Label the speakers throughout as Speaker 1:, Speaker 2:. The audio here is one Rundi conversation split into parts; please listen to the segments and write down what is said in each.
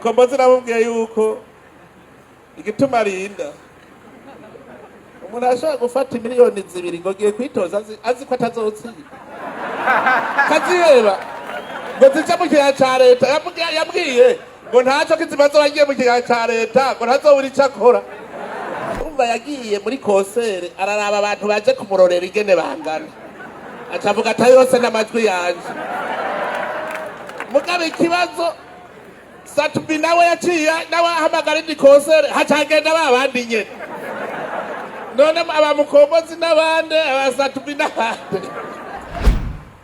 Speaker 1: Mukombozi namubwiye yuko igituma arinda umuntu ashobora gufata miliyoni 2 ngo agiye kwitoza azi ko atazotsinda, kaziheba ngo zije mu kigega ca leta. Yambwiye ngo ntaco kizimaze wagiye mu kigega ca leta, ngo ntazobura ico akora. Urumva yagiye muri concert, araraba abantu baje kumurorera ingene bangana, aca avuga ati: "Yose n'amajwi yanje." Mugabo ikibazo, Sat-B nawe yaciye nawe ahamagara indi concert, hacagenda ba bandi nyene. None abamukombozi n'abandi, aba Sat-B n'abandi.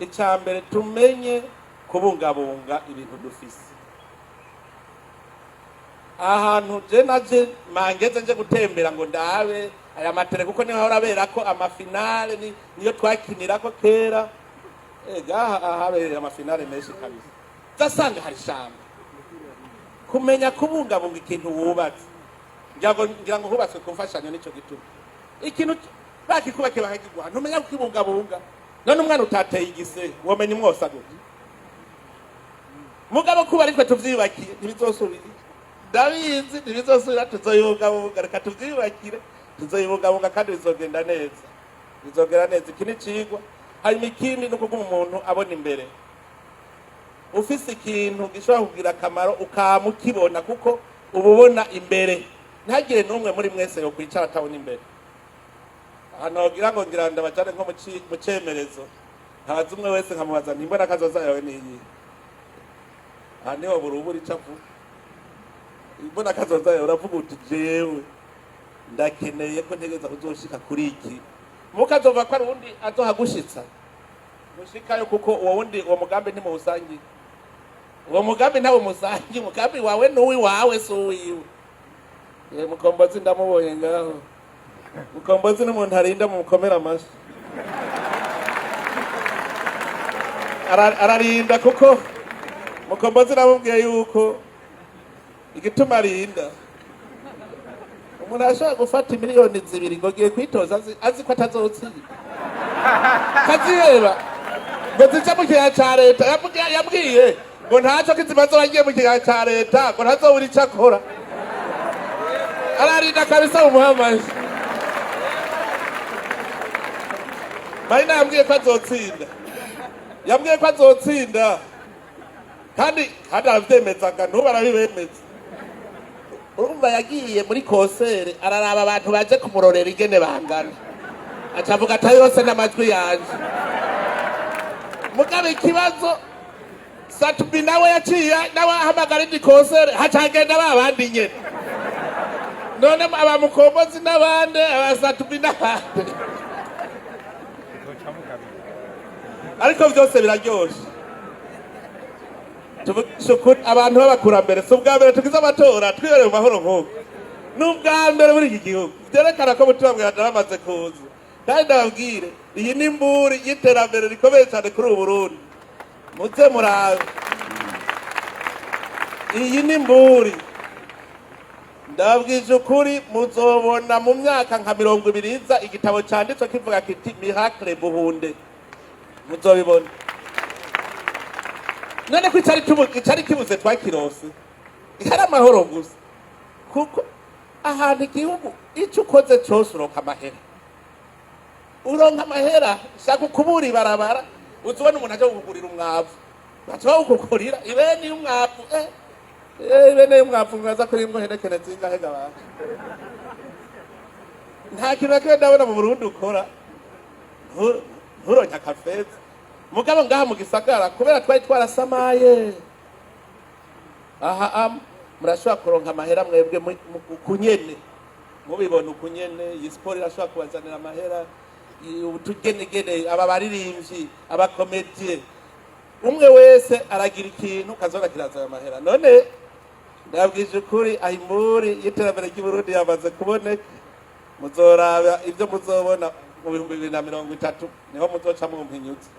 Speaker 1: Icya mbere, tumenye kubungabunga ibintu dufise. Ahantu je naje mangeze nje gutembera ngo ndabe aya ma terrain, kuko niho ahora ko ama finale, niyo twakinirako kera. Ega ahabereye ama finale menshi kabisa, zasanga hari ishamba. Kumenya kubungabunga ikintu wubatse, ngira ngo hubatswe ku mfashanyo, nico gituma ikintu bakikubakiye bakakiguha ntumenya kukibungabunga. None umwana utateye igise womenya umwosa gute? Mugabo kuba aritwe tuvyiyubakiye, ntibizosubira, ndabizi, ntibizosubira. Tuzoyibungabunga, reka tuvyiyubakire, tuzoyibungabunga kandi bizogenda neza, bizogenda neza. Iki ni icigwa. Hanyuma ikindi ni ukuguma umuntu abona imbere. Ufise ikintu gishobora kugira akamaro, ukama ukibona, kuko uba ubona imbere. Ntagire n'umwe muri mwese yo kwicara atabona imbere. Ahantu wogira ngo ngira ndabajane nko mu cemerezo, ntazi umwe wese nkamubaza nti: "Mbona kazoza yawe niyihe?" Aha niho burubura ico avuga. Imbona kazoza yawe, uravuga uti: "Jewe ndakeneye ko ntegereza kuzoshika kuri iki." Mukazova ko ari uwundi azohagushitsa gushikayo, kuko uwo wundi, uwo mugambi ntimuwusangiye. Uwo mugambi ntawo musangiye. Umugambi wawe n'uwiwawe, si uwiwe. Ye Mukombozi ndamubonye ngaho. Mukombozi n'umuntu arinda, mumukomera amashi. Ararinda, kuko Mukombozi namubwiye yuko igituma arinda, umuntu ashobora gufata miliyoni 2 ngo agiye kwitoza azi ko atazotsinda, kaziheba ngo zije mu kigega ca leta. Yambwiye ngo ntaco kizimaze wagiye mu kigega ca leta, ngo ntazobura ico akora. Ararinda kabisa, mumuhe amashi. Marina yambwiye ko azotsinda, yambwiye ko azotsinda, kandi aravyemezaga, ntubu arabibemeza. Urumva yagiye muri concert, araraba abantu baje kumurorera ingene bangana, aca avuga ati: "Yose n'amajwi yanje." Mugabo ikibazo, Sat-B nawe yaciye nawe ahamagara indi concert, hacagenda ba bandi nyene. None abamukombozi n'abandi, aba Sat-B n'abandi. Ariko byose biraryoshe. Tuvugishe ukuri, abantu b'abakurambere, si ubwa mbere tugize amatora twibereye mu mahoro nk'uko. Ni ubwa mbere muri iki gihugu, byerekana ko mutima mweranda bamaze kuza. Kandi ndababwire, iyi ni imburi y'iterambere rikomeye cyane kuri ubu Burundi. Muze murabe, iyi ni imburi. Ndababwije ukuri, muzobona mu myaka nka 20 iza igitabo canditswe kivuga kiti "Miracle Buhunde", muzobibona. None ko icari kibuze twakirose, hari amahoro gusa, kuko ahantu igihugu icyo ukoze cose uronka amahera, uronka amahera. Shaka ukubura ibarabara, uzubona umuntu aje kukugurira umwavu, baca bawukugurira ibeni y'umwavu. Ibene y'umwavu mwaza kuri imwe herekene zingahe gabanje? Nta kintu na kimwe ndabona mu Burundi ukora nturonke akafeza. Mugabo ngaha mu gisagara, kubera twari twarasamaye aha, murashobora kuronka amahera mwebwe ukunyene mubibona ukunyene. Iyi siporo irashobora kubazanira amahera, utugenegene, aba baririmbyi, aba comédiens, umwe wese aragira ikintu kazona kirazana amahera. None ndabwije ukuri, aho imburi y'iterambere ry'Uburundi yamaze kuboneka. Muzoraba ibyo muzobona mu 2030, niho muzoca mumpinyuza.